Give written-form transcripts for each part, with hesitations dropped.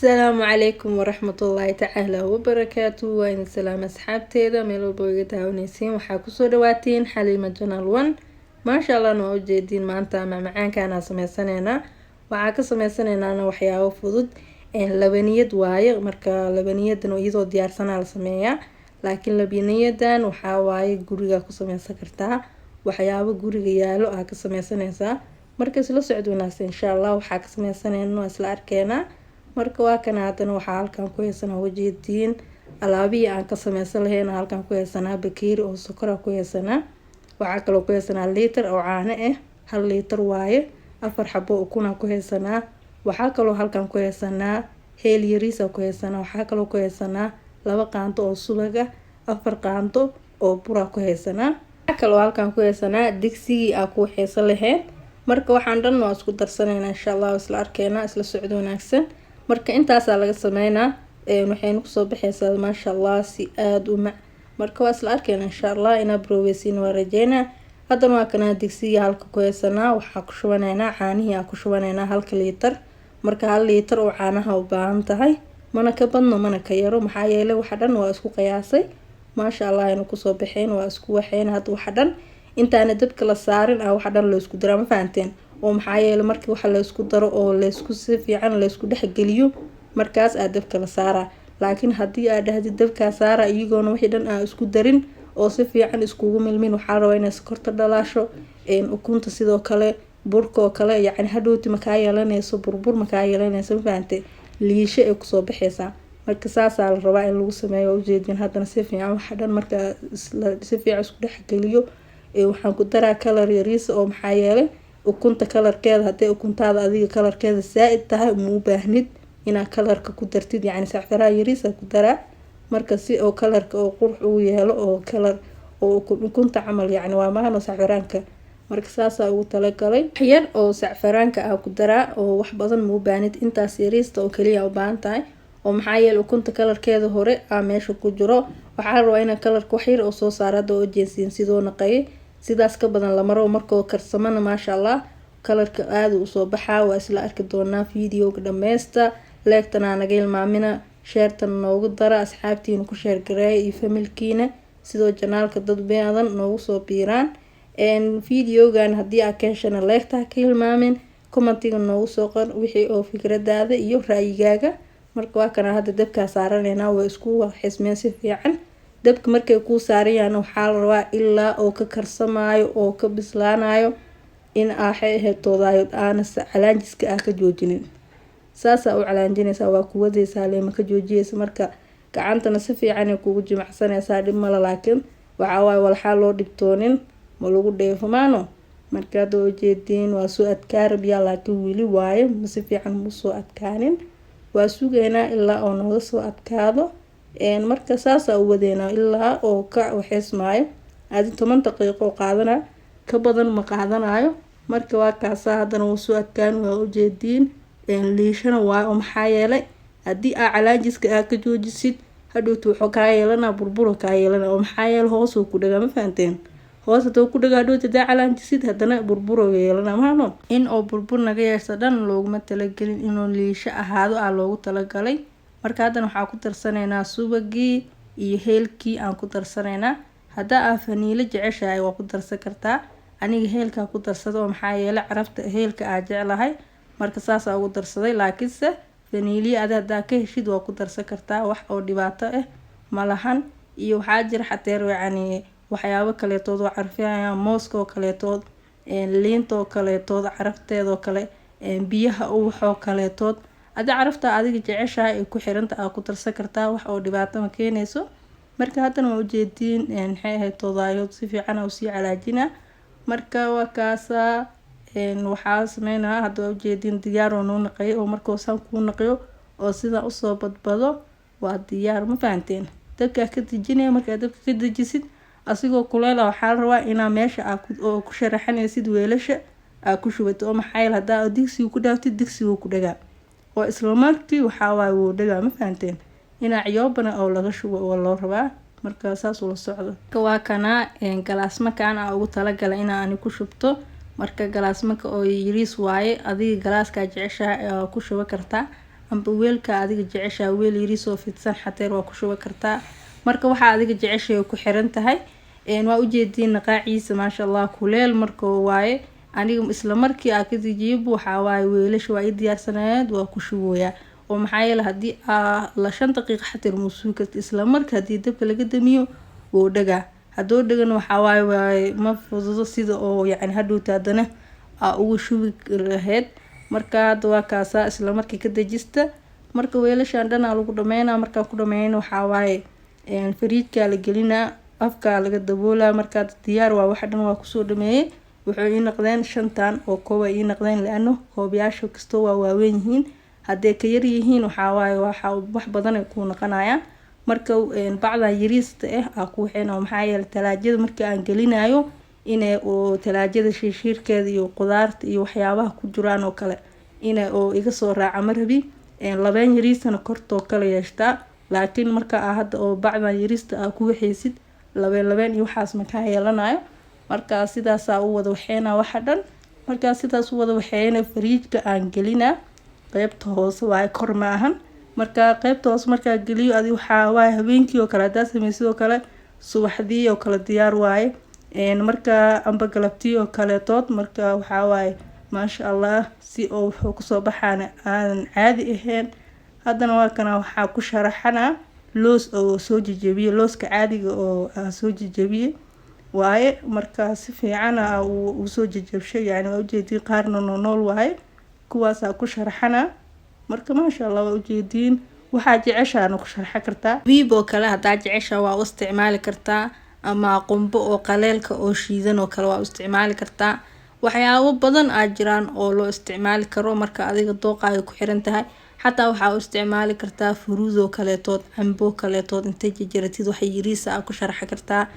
Asalaamu calaykum waraxmatullaahi tacaala wabarakaatu. Waa idin salaam asxaabteeda meel walba iga daawaneysiin. Waxaa kusoo dhawaatiin Xaliima Channel One. Maasha Allah, waa ujeediin maanta macmacaankaana sameysaneynaa. Waxaa ka sameysaneynaana waxyaabo fudud, labaniyad waaye. Marka labaniyadan iyadoo diyaarsanaa la sameeyaa, laakiin labaniyadan waxaa waaye guriga ku sameysan kartaa, waxyaabo guriga yaalo aa ka sameysaneysaa. Marka isla socod wanaagsan, insha Allah. Waxaa ka sameysaneyna waa isla arkeenaa. Marka waa kana, haddana waxaa halkan ku haysanaa, ujeediin, alaabihii aan ka sameysan lahayn. Halkan ku haysanaa bakeeri oo sokora ku haysanaa. Waxaa kaloo ku haysanaa liiter oo caano ah, 1 liitar waaye. Afar xabo ukuna ku haysanaa. Waxaa kaloo halkan ku haysanaa heel yariisa ku haysanaa. Waxaa kaloo ku haysanaa 2 qaanto oo subag ah, 4 qaanto oo bura ku haysanaa. Waxaa kaloo halkan ku haysanaa digsigii aa ku waxeysan lahayn. Marka waxaan dhan waa isku darsaneynaa, insha Allah, isla arkeynaa. Isla socdo wanaagsan. Marka intaasaa laga sameynaa, waxayna kusoo baxeysaa, maasha Allah, si aada u mac. Marka waa isla arkeyna, insha Allah, inaa broweysiin waa rajeynaa. Haddana waa kanaa digsigii halka ku haysanaa. Waxaa ku shubaneynaa caanihii, aa ku shubaneynaa halka liitar. Marka 1 liitar oo caanaha u baahan tahay, mana ka badno mana ka yaro, maxaa yeelay waxa dhan waa isku qiyaasay. Maasha Allah, ayna kusoo baxeen, waa isku waxeyn. Hadda waxa dhan intaana dabka la saarin ah waxa dhan laysku daraa, ma fahanteen? Oo maxaa yeelay markii waxa laysku daro oo laysku si fiican laysku dhexgeliyo, markaas aa dabka la saaraa. Laakiin haddii aa dhahdid dabkaa saara iyagoona wixii dhan aa isku darin oo si fiican iskugu milmin, waxaa rabaa inay sokorta dhalaasho, ukunta sidoo kale, burka oo kale, yacni hadhowti makaa yeelanayso burbur, makaa yeelanayso, ma fahante? Liisho ay kusoo baxaysaa. Marka saasaa la rabaa in lagu sameeyo. Waa ujeedin, haddana si fiican waxa dhan marka si fiican isku dhexgeliyo, waxaan ku daraa color yariisa, oo maxaa yeelay ukunta colorkeeda, hadday ukuntaada adiga colorkeeda saa-id tahay, uma u baahnid inaad colorka ku dartid, yacni sacfaraa yariisa ku daraa. Marka si oo colorka oo qurux ugu yeelo oo color oo ukunta camal, yacni waa maahano sacfaraanka. Marka saasaa ugu talagalay, yar oo sacfaraanka ah ku daraa, oo wax badan ma u baahnid, intaas yariista oo kaliya u baahan tahay, oo maxaa yeele ukunta colorkeeda hore aa meesha ku jiro. Waxaa rabaa inaa colorka wax yar oo soo saaro. Hadda oo jeesiin sidoo naqayay, sidaas ka badan lamaro. Markoo karsamana, maasha Allah, colorka aada usoo baxaa. Waa isla arki doonaa videoga dhameysta. Liketana naga ilmaamina, sharetana noogu dara, asxaabtiina ku share gareeya iyo familykiina, sidoo channelka dad badan noogu soo biiraan. Videogan haddii aad ka heshana, liketa ha ka hilmaamin, commentiga noogu soo qor wixii oo fikradaada iyo ra'yigaaga. Marka waa kana, hadda dabkaa saaraneynaa. Waa isku xismeen si fiican. Dabka markay kuu saarayaan, waxaa la rabaa ilaa oo ka karsamaayo oo ka bislaanayo in waxay ahayd toodaayo aana calaanjiska ah ka joojinin. Saasaa u calaanjinaysaa, waa ku wadaysaa, leema ka joojiyeysa. Marka gacantana si fiican kugu jimacsanaysaa, dhib mala. Laakiin waxaa waaye walxaa loo dhibtoonin ma lagu dheefmaano. Marka hadda ujeediin waa soo adkaa rabyaa, laakiin weli waaye ma si fiican ma soo adkaanin. Waa sugaynaa ilaa oo nooga soo adkaado. Marka saasaa u wadeynaa ilaa oo ka waxeysmaayo. Adi 10 daqiiqo qaadana, ka badan ma qaadanayo. Marka waa kaasaa, haddana wuu soo adkaan, waa ujeediin. Liishana waayo, oo maxaa yeelay haddii aa calaajiska aa ka joojisid, hadhowta wuxuu kaa yeelanaa burburo kaa yeelana, oo maxaa yeele hoosuu ku dhagaa, ma fahanteen? Hoos haduu ku dhagaa, hadhowta hadaa calaanjisid, haddana burburo yeelana maano. In oo burbur naga yeesho dhan looguma talagelin, inuu liisho ahaado aa loogu talagalay. Marka haddana waxaa ku darsanaynaa subagii iyo heelkii aan ku darsanaynaa. Haddaa aa faniilo jeceshahay, waa ku darsan kartaa. Aniga heelkaa ku darsada, oo maxaa yeelay carafta heelka aa jeclahay. Marka saasaa ugu darsaday, laakiinse faniiliya adi hadaa ka heshid, waa ku darsan kartaa, wax oo dhibaato ah malahan. Iyo waxaa jira xateer, yacni waxyaabo kaleetood oo carfinaya, mooska oo kaleetood, liinta oo kaleetood, carafteedoo kale, biyaha ubaxoo kaleetood. Adi carafta adiga jeceshahay ay ku xiranta aa ku darsan kartaa, wax oo dhibaato ma keenayso. Marka haddana waa ujeediin, maxay ahayd toodaayood, si fiican aa usii calaajina. Marka waa kaasaa, waxaa sameynaa hadda, waa ujeediin, diyaar oo noo naqeeyo. Oo markuu saan kuu naqiyo oo sidaa usoo badbado, waa diyaar, ma fahanteen? Dabkaa ka dejinaya. Markaa dabka ka dejisid, asigoo kuleyla, waxaa la rabaa inaa meesha aa oo ku sharaxanaysid weelasha aa ku shubato, oo maxaa yeele haddaa digsiga ku dhaaftid, digsiga ku dhagaa, oo isla markii waxaa waaye wuu dhagaa, ma fahanteen? Inaa ciyoobana oo laga shubo oo loo rabaa. Marka saas ula socdo. Waa kanaa galaasmakan aa ugu talagalay inaa ani ku shubto. Marka galaasmaka oo yariis waaye, adiga galaaskaa jeceshahay aa ku shuba kartaa. Amba weelka adiga jeceshaa, weel yariisoo fidsan xateer waa ku shuba kartaa. Marka waxaa adiga jeceshay ku xiran tahay. Waa ujeediin naqaaciisa, maasha Allah, kuleel marka waaye. Aniga isla markii aa ka dejiyo waxaa waaye weelasha waa ii diyaarsanayd, waa ku shubooyaa. Oo maxaa yeele, haddii aa la 5 daqiiqa xateer muu sugi karta. Isla marka haddii dabka laga damiyo, wuu dhagaa. Hadduu dhagana, waxaa waaye ma fududo sida oo yacni hadhowta haddana aa ugu shubi lahayd. Marka hadda waa kaasaa, isla markii ka dejista. Marka weelashan dhanaa lagu dhameynaa. Markaan ku dhameyna, waxaa waaye fariijkaa la gelinaa, afkaa laga daboolaa. Markaa diyaar waa, waxa dhan waa kusoo dhameeyey. Wuxuu ii noqdeen shantan oo koob ay ii noqdeen, laano koobyaasha kastoo waa waaweyn yihiin. Hadday ka yar yihiin, waxaa waaye waxa wax badan ay kuu noqonayaan. Marka bacdan yariista ah aa ku waxeyn. Maxaa yeelay, talaajada marka aan gelinayo, inay oo talaajada shiishiirkeeda iyo qudaarta iyo waxyaabaha ku jiraan oo kale inay oo iga soo raaca ma rabi. Labeen yariistana kortoo kale yeeshtaa, laakiin marka aa hadda oo bacdan yariista aa ku waxaysid, labeen labeen iyo waxaas makaa yeelanayo. Marka sidaasaa u wada waxeynaa waxa dhan. Markaa sidaas u wada waxeeyna, fariijka aan gelinaa, qeybta hoose waaye, kor ma ahan. Marka qeybta hoose markaa geliyo, adi waxaa waaye habeenkii oo kale haddaa samey, sidoo kale subaxdii oo kale diyaar waaye. Marka amba galabtii oo kaleetood. Marka waxaa waaye, maasha Allah, si oo wuxuu kusoo baxaana aadan caadi ahayn. Haddana waa kana, waxaa ku sharaxanaa loos oo soo jejebiyey, looska caadiga oo soo jejebiyey waaye. Marka si fiican uu soo jejebshay, yani waa ujeediin, qaarna noonool waaye, kuwaasaa ku sharaxanaa. Marka maasha Allah, waa ujeediin, waxaa jeceshaana ku sharxa kartaa. Biib oo kale haddaa jecesha waa u isticmaali kartaa, ama qumbo oo qaleelka oo shiidan oo kale waa u isticmaali kartaa. Waxyaabo badan aa jiraan oo loo isticmaali karo. Marka adiga dooqaaga ku xiran tahay. Xataa waxaa u isticmaali kartaa furuud oo kaleetood, cambo kaleetood intay jajaratid, wax yariisa aa ku sharxa kartaa,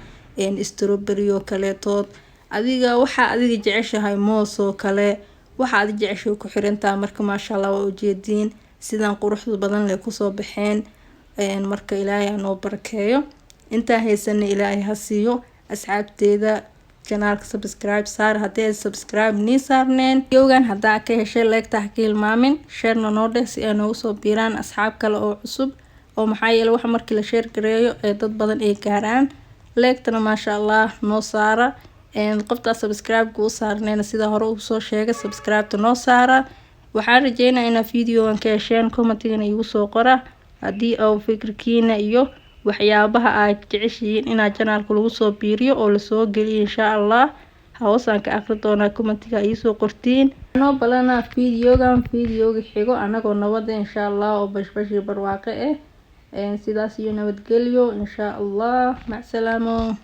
strawberry oo kaleetood. Adiga waxaa adiga jeceshahay, moos oo kale, waxa adi jeceshahay ku xirantahay. Marka maasha Allah, waa ujeediin sidaan quruxda badan leh kusoo baxeen. Marka Ilaahay hanoo barakeeyo, intaa haysana Ilaahay ha siiyo. Asxaabteeda, channelka subscribe saar haddii ay subscribe nii saarneen. Videogan haddaa ka heshay, like-ta ha ka hilmaamin, sharena noo dheh si ay noogu soo biiraan asxaab kale oo cusub. Oo maxaa yeele, waxa markii la share gareeyo ee dad badan ay gaaraan. Like-tana maasha Allah noo saara. Qoftaa subscribe-ka u saarneyna, sida hore uu soo sheegay, subscribe-ta noo saara. Waxaan rajeynaya inaad videogan ka hesheen. Commentigana igu soo qora haddii uu fikirkiina iyo waxyaabaha aad jeceshihiin inaad channelka lagu soo biiriyo oo lasoo geliyo, insha Allah hoosaan ka aqri doonaa commentiga iisoo qortiin. Noo balana videogan videoga xigo, anagoo nabada insha Allah, oo bashbash iyo barwaaqo ah. Sidaas iyo nabadgelyo insha Allah, macsalaamo.